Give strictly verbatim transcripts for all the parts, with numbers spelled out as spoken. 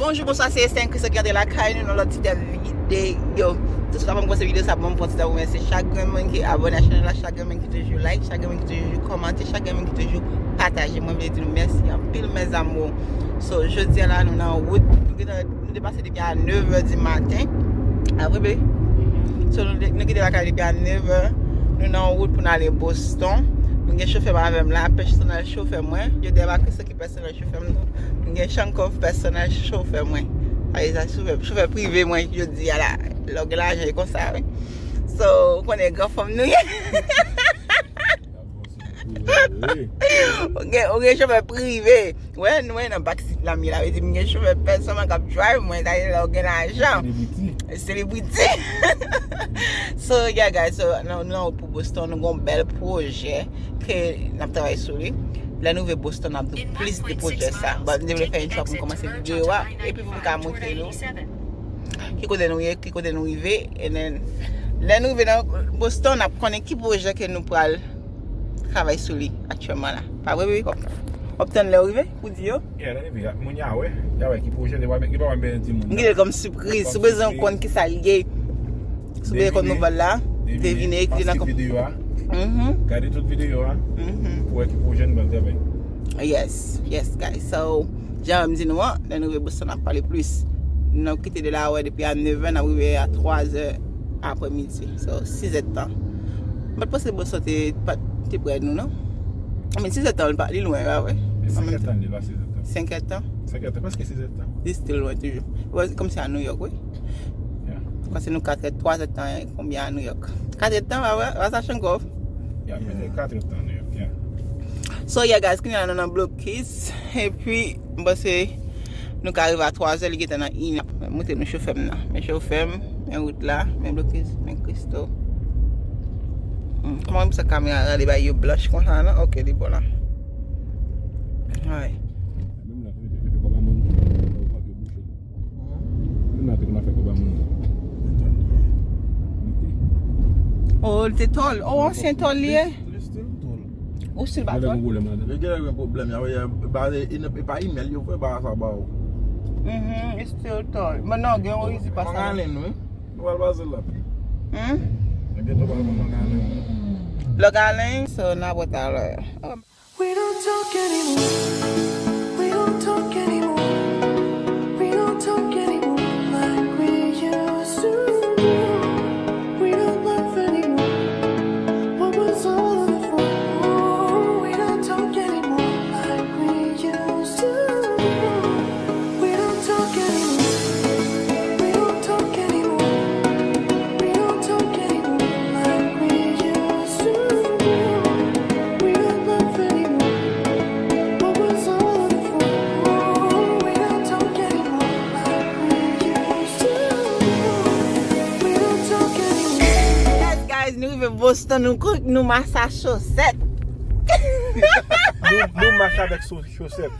Bonjou, bonswa, se Esther Christo ki antre lakay nou nan lòt ti tèm videyo. Tout sa, avan m kòmanse videyo sa, ban m pran ti tan pou remèsye chak grenn moun ki abòne a chanèl la, chak grenn moun ki toujou like, chak grenn moun ki toujou kòmante, chak grenn moun ki toujou pataje. Mwen vle di nou mèsi anpil, mes amours. So, jodi a la, nou nan wout. Nou gentan, nou te pase depi a nèf è di maten. A vre, baby? So, nou, te- nou kite lakay depi a nèf è. Nou nan wout pou n ale Boston. Mwen gen chofè m avè m la, pèsonèl chofè mwen. Yo dèyè Christo ki pèsonèl chofè m nan. M gen Chankov pèsonèl chofè mwen. Sa vle di chofè, chofè prive mwen, jodi a la. Lè w gen lajan, e konsa, wi. So, ou konnen gran fanm nou ye. Ou gen, ou gen chofè prive. Wè, nou wè nan backseat la, m ye la, vle di, m gen chofè pèsonèl k ap drive mwen, sa vle di lè w gen lajan. Celebrity. Celebrity. So, yeah, guys, so, nou, nou pou Boston, nou gon bèl pwojè ke n ap travay sou li. Lè nou rive Boston, n ap di plis de pwojè sa. But m te vle fè yon chwa pou m kòmanse videyo a, epi pou m ka montre nou ki kote nou ye, ki kote nou rive, and then, lè nou rive nan Boston, n ap konnen ki pwojè ke nou pral travay sou li aktyèlman la. Pa vre, baby? W ap, w ap tann lè w rive pou di yo? Yeah, lè rive, moun ya wè, ya wè ki pwojè, li pa, li pa wè m byen di moun. M kite l kòm sipriz. Si w bezwen konn ki sa l ye, si w bezwen konn nouvèl la, devine, kite nan kòm- videyo a. Mhm. Gade tout videyo a. Mhm. Pou wè ki pwojè nou pral travay. Yes, yes, guys. So, jan m di nou an, lè nou rive Boston, n ap pale plis. Nou kite de la wè depi a nèf è, n ap rive a twa è aprè midi. So, sis è tan. M pa t panse Boston te, pa t, te prè nou, non? I mean, sis è tan, li pa, li lwen, pa vre? Senk è tan, li la, sis è tan. Senk è tan? Senk è tan, prèske sis è tan. Li still lwen toujou. Well, kòmsi a New York, wi. Yeah. Paske nou kat è, twa è tan, konbyen a New York? Kat è tan, pa vre? Pa sa, Chankov? Yeah, men se kat è tan New York, yeah. So, yeah, guys, kounye a nou nan Blokis. Epi, m panse nou ka rive a twa è, li gentan nan inè. Montre nou chofè m nan. Men chofè m, men wout la, men Blokis, men Christo. Hmm, kòman sa kamera rale bay yo blanch konsa, non? Ok, li bon la. Ay. Menm la, te fè kòb a moun, ou pa ke bouche. Menm la, te konn ap fè kòb a moun. Oh, li te tòl. Oh, ansyen tòl li ye. Li still tòl. Ou still pa tòl? Yo genlè gen pwoblèm, ya, ya, ba, e, e, e pa imèl yo fè ba sa ba ou. Mhm, e still tòl. Men non, gen yon rizi pa sa. Mangalin, wi. Nou al pase la. Hmm? Gen tou pa mangalin. Lògalin, so, n a wè talè. We don't talk anymore. We don't talk anymore. We don't talk anymore like we used to do. We don't laugh anymore. What was all of it for? We don't talk anymore like we used to do. We don't talk anymore. We don't talk anymore. We don't talk anymore like we used to do. We don't laugh anymore. What was all of it for? We don't talk anymore like we used to do. We don't talk anymore. Yes, guys, nou rive Boston, nou kou-, nou mache a chosèt. Nou, nou mache avèk so-, chosèt.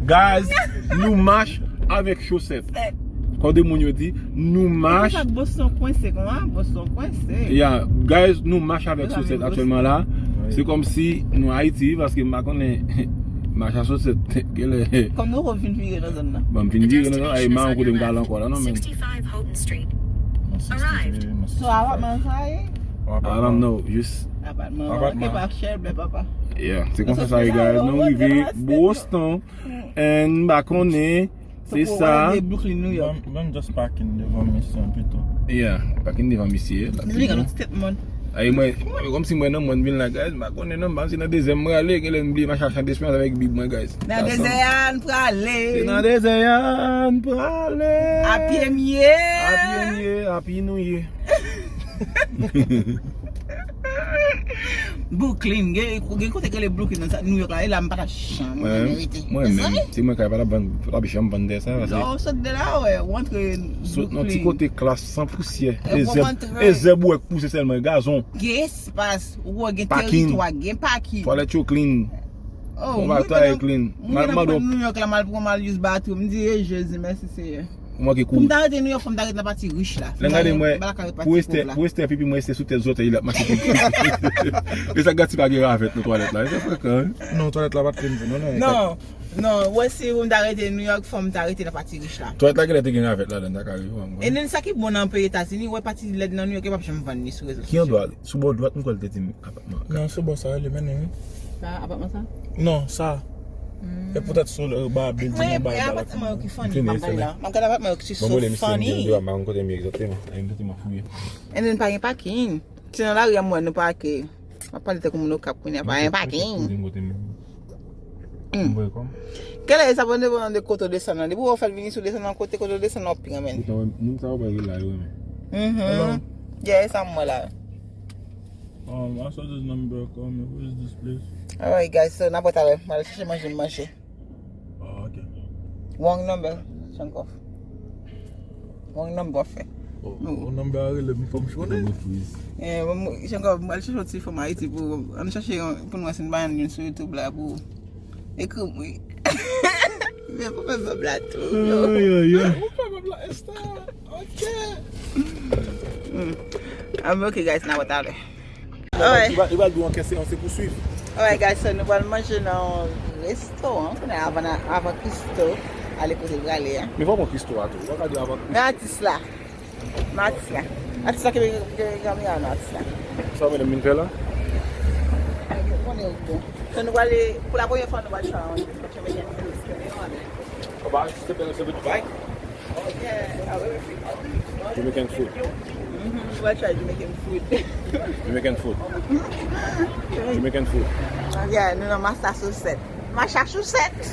Guys, nou mache avèk chosèt. Kòm de moun yo di, nou mache. Boston kwense, kòman? Boston kwense. Yeah, guys, nou mache avèk chosèt aktyèlman la. Se kòmsi nou Ayiti, paske m pa konnen mache a chosèt. Kòm nou vin vire nan zòn nan. Bon, m vin vire nan zòn, ay, m pa konnen kote m pral ankò la, non, men. So, apatman sa ye? I don't know, jis. Apatman, ok, pa chè, bè papa. Yeah, se konsa sa ye, guys. Nou rive Boston. And m pa konnen, se sa. Brooklyn, New York. Ban m just parking devan misye pito. Yeah, parking devan misye. Li gen yon statement. Ay, mwen, kòmsi mwen nan mwen vin la, guys, m pa konnen non, m pa si nan dezyèm mwen ale, genlè m bliye mache a Chant Esperance avèk bib mwen, guys. Nan dezè a n prale. Se nan dezè a n prale. A pye m ye. A pye m ye, a pye nou ye. Brooklyn, gen, gen kote k rele Brooklyn nan sa, New York la, e la m pa ta janm renmen rete. Mwen menm, si mwen kay pa t ap vann, pa t ap janm vann dèyè sa, paske lè w sot de la, wè, w antre Brooklyn. Sot nan ti kote klas san pousyè. E zèb, e zèb ou wè k pouse sèlman, gazon. Gen espas, ou wè gen teritwa, gen pakin. Twalèt yo clean. Oh, mwen menm, mwen menm pran New York la, m al pran, m al use bathroom. M di, e Jezi, mèsi Seyè. Ou manke kou. Pou m ta rete New York, fò m ta rete nan pati rich la. Lè m gade mwen, pou Esther, pou Esther pipi mwen, Esther sou tèt zòtèy li ap mache pipi. E sa gati pa gen ravèt nan twalèt la. E sa frekan, wi. Non, twalèt la pa t clean, non, non. Non. Non, wè, si m ta rete New York, fò m ta rete nan pati rich la. Twalèt la genlè te gen ravèt ladan, ta ka rive wè m. E nen sa ki bon nan peyi Etazini, wè, pati lèd nan New York, yo p ap janm vann li sou rezo sosyo. Ki andwa? Sou bò dwat, m kwè l te di m apatman an. Non, sou bò sa, li mennen, wi. Sa, apatman sa? Non, sa. E poutèt sou le ba bilding an ba. Mwen, apatman yo ki funny, m ap bay la. M ap gade apatman yo ki so funny. Mwen kote m ye egzakteman. Egzakteman fouye. E nen pa gen pakin. Se nan lari a m wè nou pake. M ap pale tankou moun Okap kounye a, pa gen pakin. Kèlè sa pa depann de kote w desann nan. Depi w fè l vini sou desann nan kote, kote w desann nan w pi renmen. Poutan, moun sa yo pa rele la, yo renmen. Mhm. Yeah, e sa m wè la. Um, I saw this number call me. Who is this place? Alright, guys, so n ap wè talè. M al chèche manje, m manje. Oh, ok. Wrong number, Shankoff. Wrong number, fè. Oh, wrong number a rele m, fò m chwazi. Eh, bon, Shankoff, m al chèche yon ti fanm Ayiti pou, ann chèche yon, pou n wè si n pa jwenn youn sou YouTube la pou ekri m, wi. Men pou fè bab la tou, yo. Ay, ay, ay. Ou fè bab la, Esther. Ok. Hmm. Ah, men ok, guys, n a wè talè. Alright. Li va, li va di w an kè se, se pou swiv. Alright, guys, so nou pral manje nan yon restoran kounye a avan, avan Christo ale kote l prale a. Men fò w pran Christo a tou. Ou pa ka di avan Christo. Men atis la. Men atis la. Atis la ki, ki, ki kamera nan atis la. Sa w menm vin fè la? Ay, ou konnen ou bon. So nou prale, pou la premye fwa nou pral try yon Jamaican food. Papa, se bèl, se bèl. Jamaican food. Mhm, we try Jamaican food. Jamaican food. Jamaican food. Yeah, nou nan Massachusetts. Massachusetts.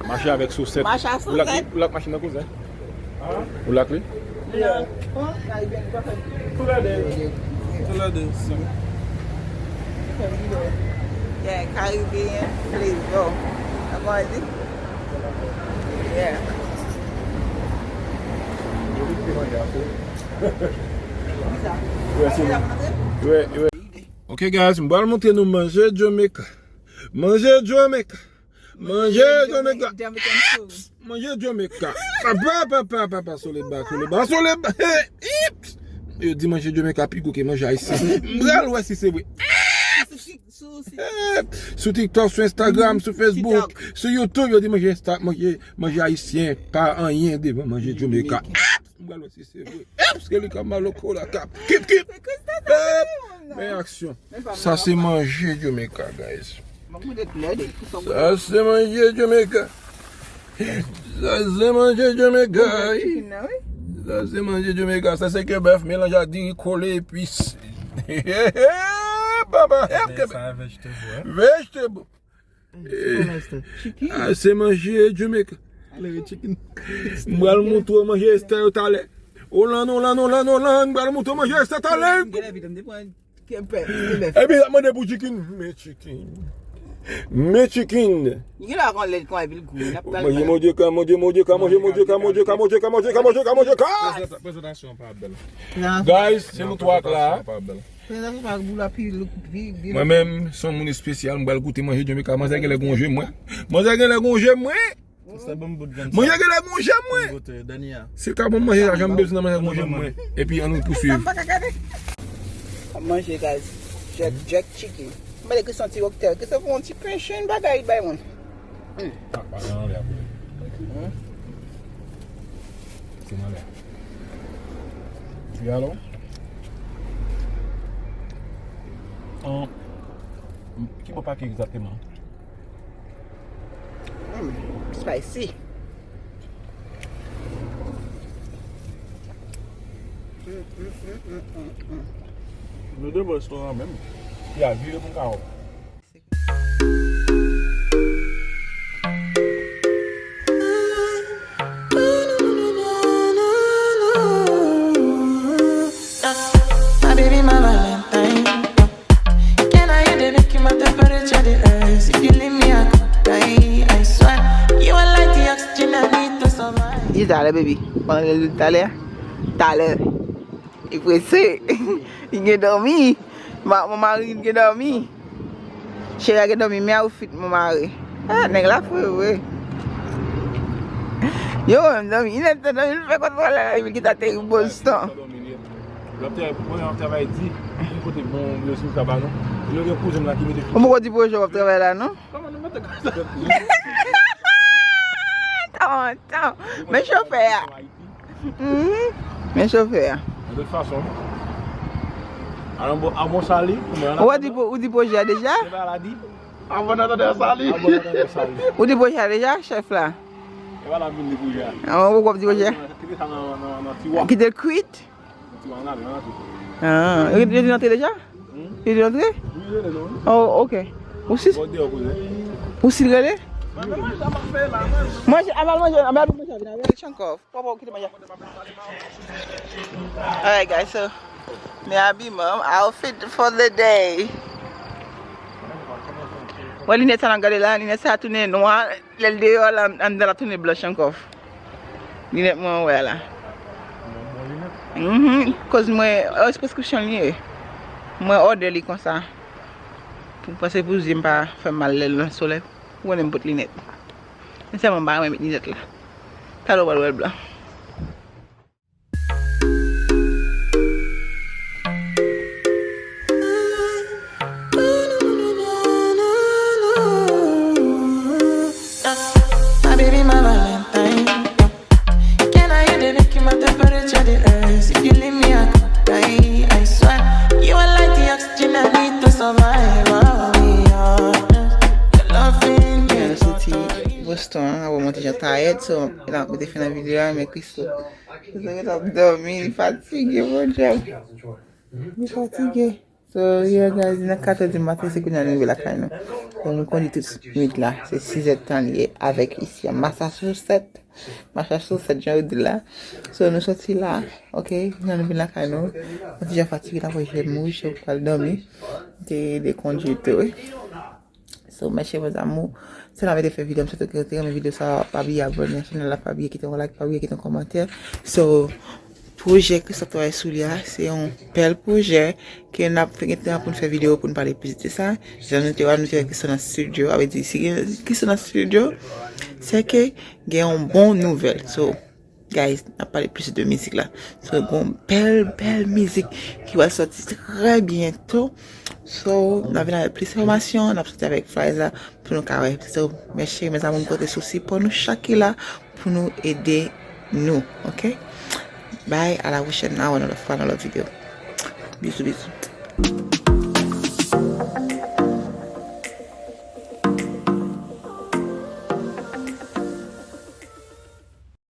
Mache avèk sosèt. Massachusetts. Ou lak, ou lak machin nan kouzen? Ou lak li? Yeah. Tou lè de. Tou lè de, si. Yeah, Caribbean flavor. Ankò di? Yeah. Ok, guys, m pral montre nou manje Jamaica. Manje Jamaica. Manje Jamaica. Manje Jamaica. Papa, papa, papa, sole ba, sole ba, sole ba. Hey, ips. Yo di manje Jamaica pi gou ke manje ayisyen. M pral wè si se vre. Sou TikTok, sou Instagram, sou Facebook, sou YouTube, yo di manje, manje, manje ayisyen pa anyen devan manje Jamaica. M pral wè si se vre. Eps, ke li ka maloko la kap. Kip, kip. Eps, men aksyon. Sa se manje Jamaica, guys. Sa se manje Jamaica. Sa se manje Jamaica. Sa se manje Jamaica. Sa se ke bèf melanje ak diri kole epis. Papa, help ke vegetable. Vegetable. Ah, se manje Jamaica. M pral montre w manje Esther yo talè. Olan, Olan, Olan, Olan, m pral montre w manje Esther talè. Epi, ap mande pou chicken. Men chicken. Men chicken. Manje, manje, ka, manje, manje, ka, manje, manje, ka, manje, ka, manje, ka, manje, ka, manje, ka, manje, ka. Prezantasyon pa bèl. Guys, se nou twa k la. Prezantasyon pa bèl. Mwen menm, se yon moun espesyal, m pral goute manje Jamaica. Manzè genlè gon je mwen. Manzè genlè gon je mwen. Manje genlè gon je mwen. Si l ka ban m manje, sa janm bezwen nan manje gon je mwen. Epi, ann nou pouswiv. Sa m pa ka gade. Ap manje, guys. Jerk, jerk chicken. M mande Christian ti cocktail. Christian fè yon ti pen chen bagay bay mwen. Hmm. Ah, pa nan anlè a pou li. Hmm. Se nan anlè a. Wi, alo? An, ki bò pake egzakteman? Hmm, spicy. Hmm, hmm, hmm. Nou devan restoran menm. Ya, vire pou n ka wè. My baby, my Valentine. Can I hear the make my temperature dey rise? If you leave me, I could die. I swear, you are like the oxygen I need to survive. Di talè, baby. Pandan l di talè, talè. Li prese. Li gen dòmi. Ma, mon mari gen dòmi. Cheri a gen dòmi, men outfit mon mari. Ah, nèg la fre vre. Yo, menm dòmi, li nèt dòmi, li fè kòt pale la, li ki ta te Boston. L ap travay, mwen ap travay di, li kote bon rezilta ba nou. E nou gen kouzen m la ki mete. Ou poko di pwojè w ap travay la, non? Kòman nou mete konsa? Tan, tan. Men chofè a. Mhm. Men chofè a. De tout fason. Alon bon, a bon sali. Ou di, ou di pwojè a deja? Avan nan tande sali. Ou di pwojè a deja, chèf la? Ou di pwojè a? Kite l kwit. Ah, yo, yo te rantre deja? Yo te rantre? Oh, ok. Ou si, ou si rele? Manje, amal manje, amal manje, vin avè chankof. Papa, ou kite manje. Alright, guys, so, men abiman, outfit for the day. Wè linèt sa n ap gade la, linèt sa tounen nwa, lè l deyò la, anndan l ap tounen blanch ankò. Linèt mwen wè la. Mhm, koz mwen, e, prescription li ye. Mwen òdè li konsa. Pou, paske pou zye m pa fè m mal lè l nan solèy. Ou konnen m pot linèt. Men sèlman m pa renmen met linèt la. Talè w pral wè l blan. My baby, my Valentine. Can I hear the look in my temperature, the earth? If you leave me, I could die. I swear, you are like the oxygen I need to survive. I'll be honest. Your loving Yeah, nou soti Boston, apre monte jan tayèd, so, la, mwen te fin nan videyo a, men Christo, Christo ret ap dòmi, li fatige, mon Dieu. Li fatige. So, yeah, guys, nan kat è di maten, se kounye a nou rive lakay nou. So, nou kondi tout nwit la, se sis è tan li ye, avèk isi a Massachusetts. Massachusetts, jan yo di la. So, nou soti la, ok, kounye a nou vin lakay nou. Mwen ti jan fatige, tankou jèn mouche, ou pral dòmi. Te de kondui tou, wi. So, mes chers amours, se la mwen te fè videyo, m swete ke w te renmen videyo sa, pa bliye abòne a chanèl la, pa bliye kite yon like, pa bliye kite yon kòmantè. So, pwojè Christophe travay sou li a, se yon bèl pwojè ke n ap fè, gen tan pou n fè videyo pou n pale plis de sa. Jan nou te wè, nou te wè Christophe nan studio, a vle di, si gen Christophe nan studio, se ke gen yon bon nouvèl. So, guys, n ap pale plis de mizik la. So, gen yon bèl, bèl mizik ki pral sòti trè byento. So, n ap vin avèk plis enfòmasyon, n ap sòti avèk flyers la pou nou ka wè. So, mes chers, mes amours, m konte sou sipò nou chak ki la pou nou ede nou, ok? Bye, à la prochaine, nan yon lòt fwa, nan lòt videyo. Bizou, bizou.